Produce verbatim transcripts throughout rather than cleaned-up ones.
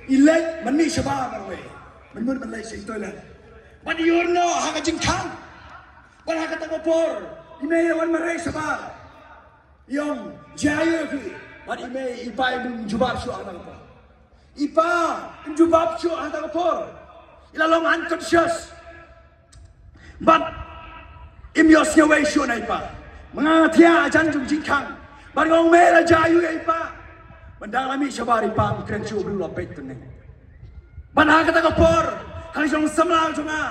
I leit mynmiet shabar marwei. Mynmiet mynleit sha i toilet. Bad i ïoh noh ha ka jingkhang. Bad ha kata ka por i mei i la wan marwei shabar. I ong, jia aiu ïa phi? Bad i mei i pa im jubab shuh ha kata ka por. I pa im jubab shuh ha kata ka por. I la long unconscious. Bad im ïohsngew ei shuh na i pa. Ma nga nga thiah hajan jong jingkhang. Bad nga ong, mei, la jia aiu ïa i pa? Mynta la mih shabar i pa, ym kren shuh, u briew la peit tynrai. Bad ha kata ka por, ha ka jong samla jong nga,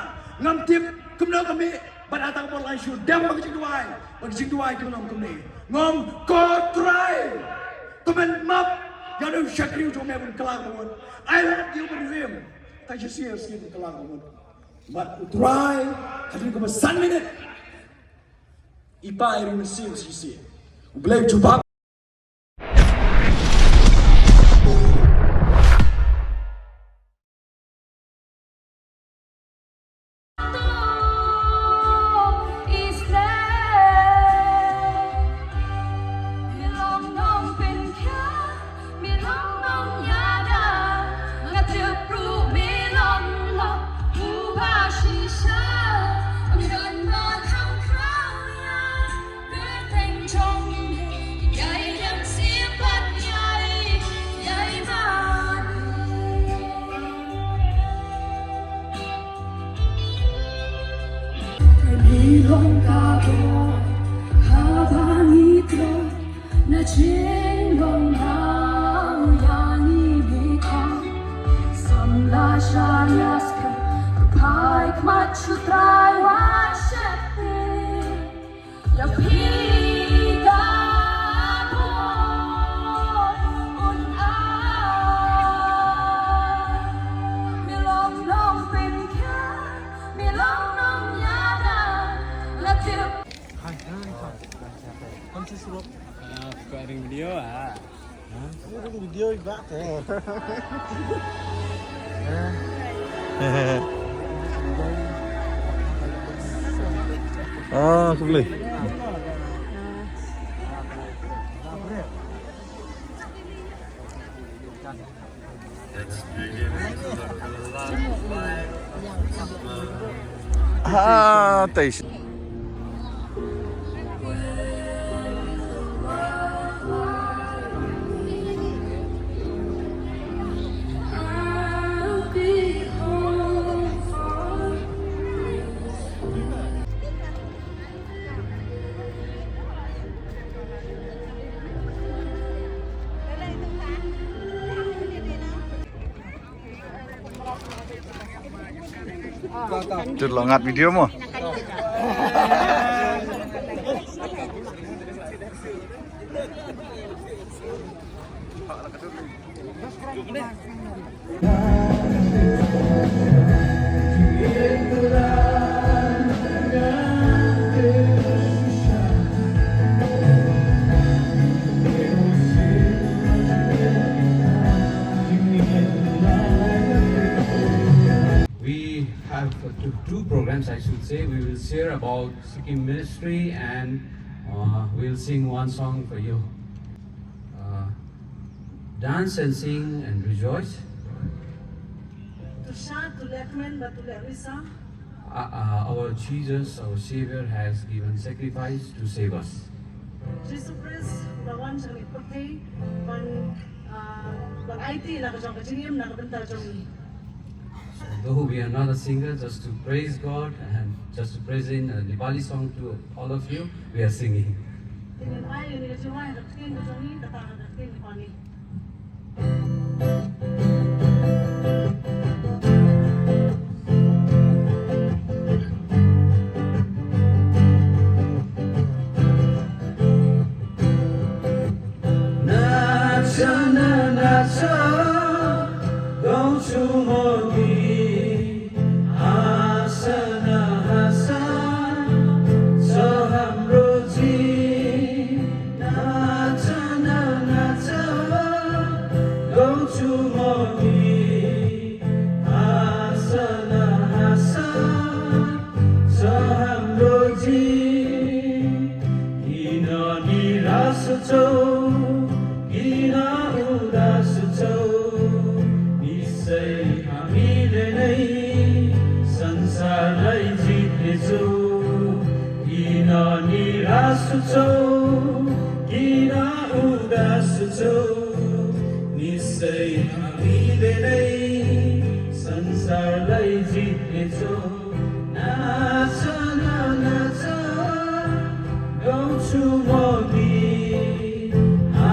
ngam tip kumno ka mih. Bad ha kata ka por la shu dem bad ka jingduwai. Bad ka jingduwai ka long kumne. Nga ong, ko Trai, to men map ïa u shakri jong me, ban kylla ka mut. Ai lad ïa u ban rim. Ta shisien shisien ban kylla ka mut. Bad u Trai, hadien kumba san minit, i pa i rim mynsiem shisien. U Blei u jubab. Ah, recording video ah. Video i bah te. Ah, khublei. Ah, thanks. Tut lo ngat video mo. We have two, two programs, I should say. We will share about Sikkim ministry and, uh, we'll sing one song for you. Uh, dance and sing and rejoice. To shad, to leh kmen bad to leh risa. Uh, uh, our Jesus, our Savior, has given sacrifice to save us. Jisu Khrist u la wan sha kane ka pyrthei ban, uh, ban aiti la ka jong ka jingim na ka bynta jong ngi. So, though we are not a singer, just to praise God and just to praise in a Diwali song to all of you, we are singing. Te ngin ai ïa ka jingwan ha ka ktien ka jong ngi, kata ka ktien Diwali. Sansar lai jit le cho, na cha na na cha, gong chu mo gi, ha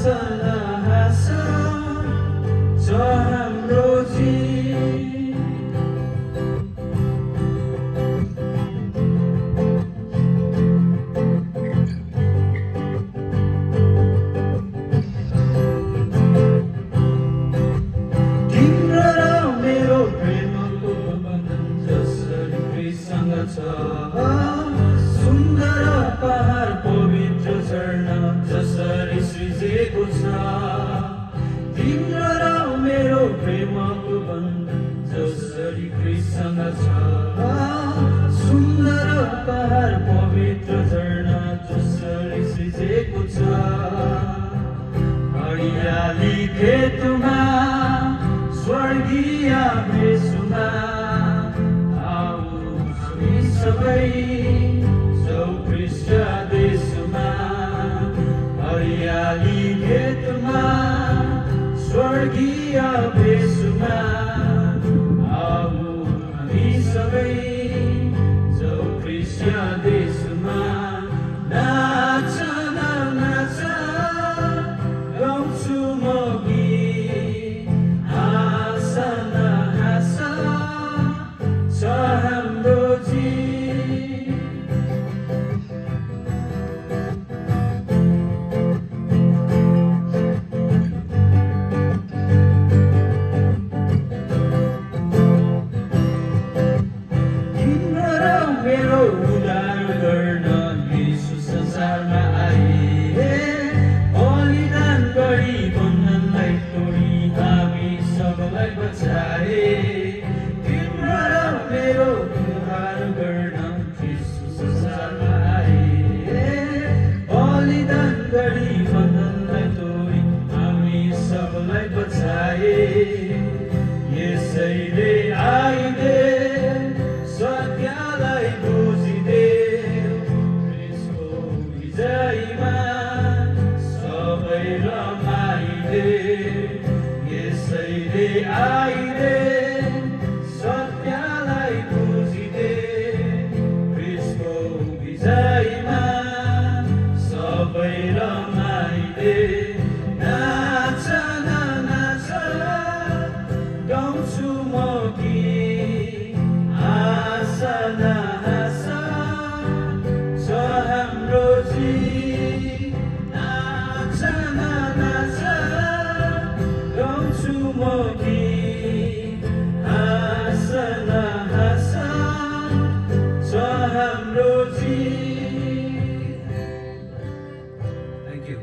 sa na ha sa, cho ham ro ji. तिम्रा मेरो प्रेमको बन्धन जसरी कृष्णसँग छ, सुन्दर पहाड पवित्र झरना जसरी सृजेको छ। तिम्रा मेरो प्रेमको बन्धन जसरी कृष्णसँग छ, सुन्दर पहाड पवित्र झरना जसरी सृजेको छ। हरियाली खेतमा स्वर्गीय भेषमा, आऊ हामी सबै जाऊ कृष्ण देशमा। हरियाली खेतमा स्वर्गीय भेषमा, आऊ हामी सबै जाऊ कृष्ण देशमा। नाच न नाच, गाउँछु म गीत, हाँस न हाँस, छ हाम्रो जित। तिम्रो र मेरो उद्धार गर्न यीशु संसारमा आए। बलिदान गरी बन्धनलाई तोडी हामी सबलाई बचाए। तिम्रो र मेरो उद्धार गर्न यीशु संसारमा आए। बलिदान गरी बन्धनलाई तोडी हामी सबलाई बचाए। यसैले आइदे सत्यलाई बुझिदे। क्रिसको विजयमा सबै रमाइदे। यसैले आइदे सत्यलाई बुझिदे। क्रिसको विजयमा सबै रमाइदे। नाच न नाच, गाउँछु म गीत, हाँस न हाँस, छ हाम्रो जित। नाच न नाच, गाउँछु म गीत, हाँस न हाँस, छ हाम्रो जित। Thank you.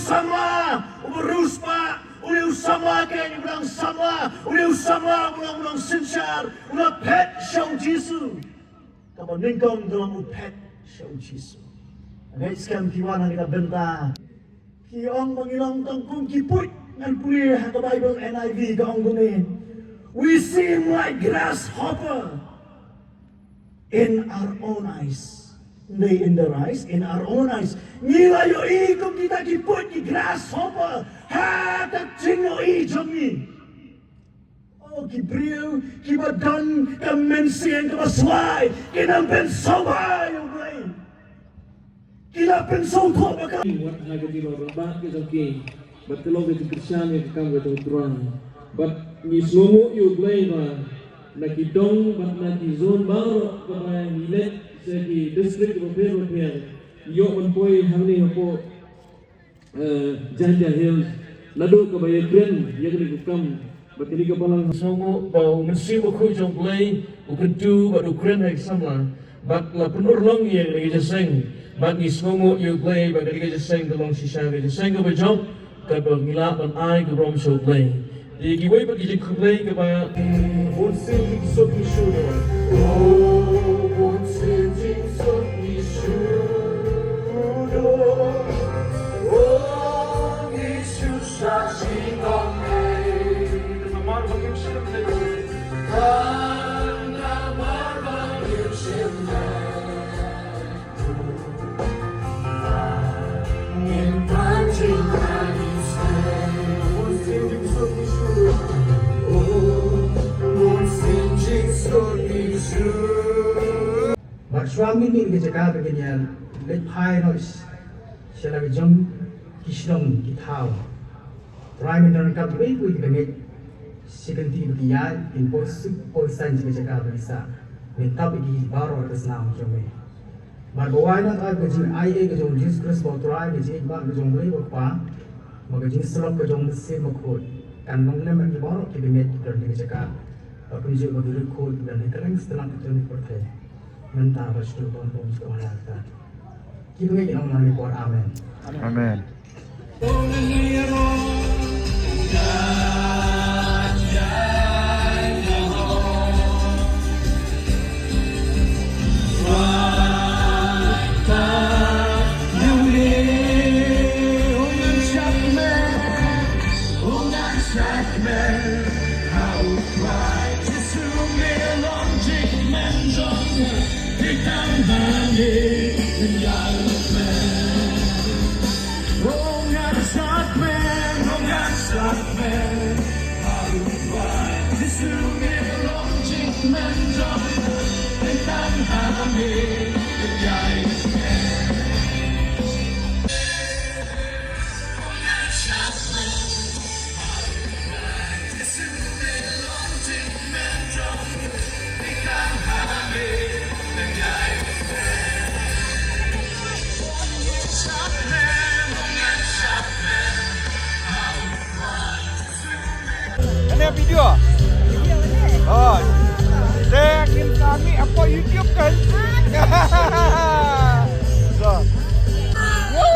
Samla, uba riewspah, une u samla keiñ uba dang samla, une u samla uba long, uba long synshar, uba phet sha u Jisu. Kaba nyngkong ka long u phet sha u Jisu. Ngeit skhem phi wan ha kata ka bynta. Ki ong ba ngi long tang kum ki puit, ngan pule ha ka Baibl N I V ka ong kumne. We seem like grasshopper in our own eyes. Ym dei in their eyes, in our own eyes. Ngi la ïohi kum kita ki puit, ki grasshopper ha ka jingïohi jong ngi. O ki briew kiba don ka mynsiem kaba slai, ki nang pynsngewbha ïa U Blei. Ki la pynsngewthuh ba ka. Wat ha ka jingïohi rangbah ka jong ki, bad ka long ka jingkyrshan ïa ka kam ka jong U Trai. Bad ngi sngewnguh ïa U Blei ba na ki dong bad na ki zone baroh kaba ngi leit sha ki district bapher bapher, ïoh ban poi hangne hapoh eh, Jaintia Hills, naduh kaba ïakren ïa kane ka kam bad kane ka balang. Sngewnguh ba U Mynsiem Bakhuid jong U Blei u kyntu bad u kren ha ki samla. Bad la pynurlong ïa kane ka jingïaseng, bad ngi sngewnguh ïa U Blei ba kane ka jingïaseng ka long shisha ka jingïaseng kaba jop, kaba ngi lah ban ai ka burom sha U Blei. Te kiwei pat ki jingkhublei kiba, bun sien jingsuk ngi shu don. Oh, bun sien jingsuk ngi shu don. Oh, ngi shu shah shnong ei. Namar ba ngim shym leh. Namar ba ngim shym leh. Bad shuwa mynmiet ka jaka ba kin ïa leit phai noh sha la ka jong ki shnong ki thaw. Trai mynta ryngkat kiwei kiwei ki bangeit. Shi kyntien ba ki ïaid kin poi suk poi saiñ sha ka jaka ba ki sah. Mynta ba ki baroh ka snam jong me. Bad ba wai na ka jingaiei ka jong u Jisu Khrist ba u Trai, ka jingïeit ba ka jong u Blei ba u Kpa, bad ka jingsyllok ka jong u Mynsiem Bakhuid kan long lem bad ngi baroh ki bangeit kiba don ha kane ka jaka. Bad kumjuh bad ki riewkhuid kiba don ha kylleng satlak ka jong ka pyrthei. Mynta bad shaduh bad bun bun shuh ha kata. Ki bangeit kin ong lang ha kane ka por, amen. Amen. Kane video. Oh. Te ngin sa mih hapoh YouTube kan. So. Woo!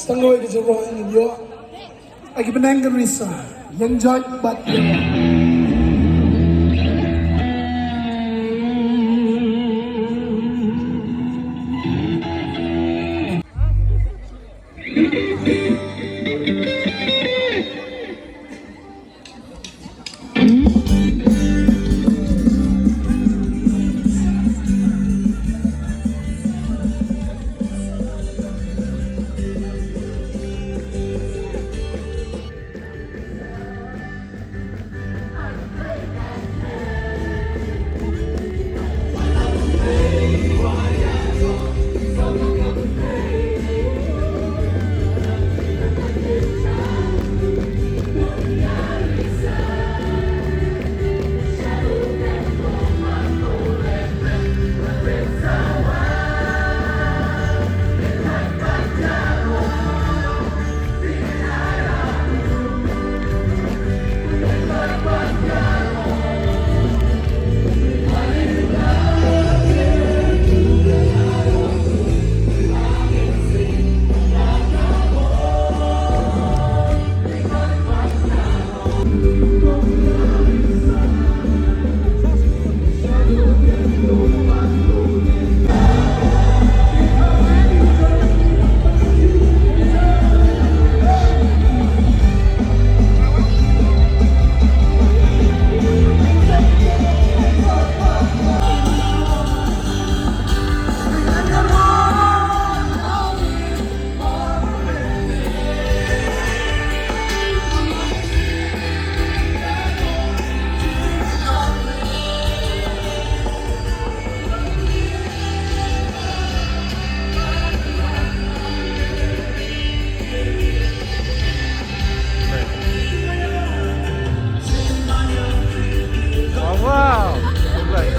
Sa tang kawei ka jingrwai ngan ïoh. Ki bneng ka risa, ïeng joit bad ïeng. Wow. Right.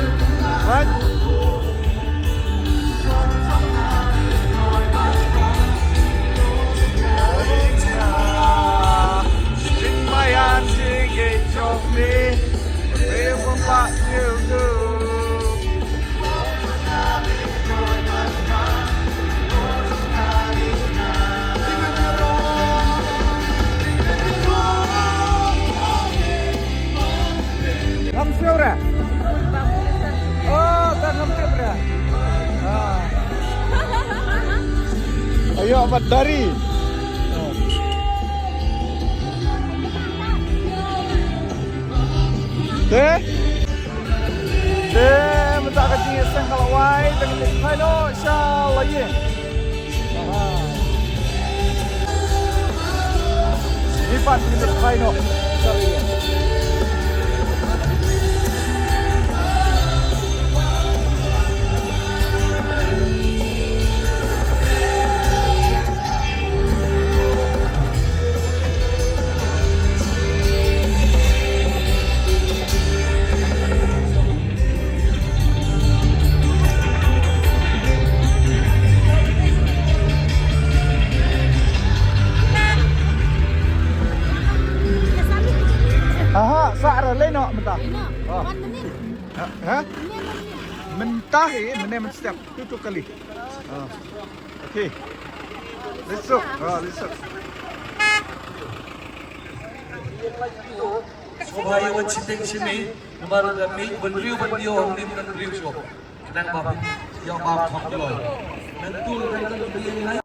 Ngam siew re. Oh, ta ngam tip re. Ah. Ayo, amat dari. Te? Te, mynta ka jingïaseng ka la wai, te ngin leit phai noh sha la ïing. Aha. Ngi pat ngin leit phai noh sha la ïing. Aha, sa ra lei noh mynta. Lei noh. Oh. Wan mynnin. Ha? Ha? Mynnin, mynnin. Mynta hi, mynne mynstep. Tu tu kali. Ah. Okay. Let's go. Ah, let's go. Sngewbha ïa wan shiteng shane, namar nga mih ban briew ban ïoh, ym ban briew shuh. Khnang ba ïoh ba kham kloi. Nangtu nangtu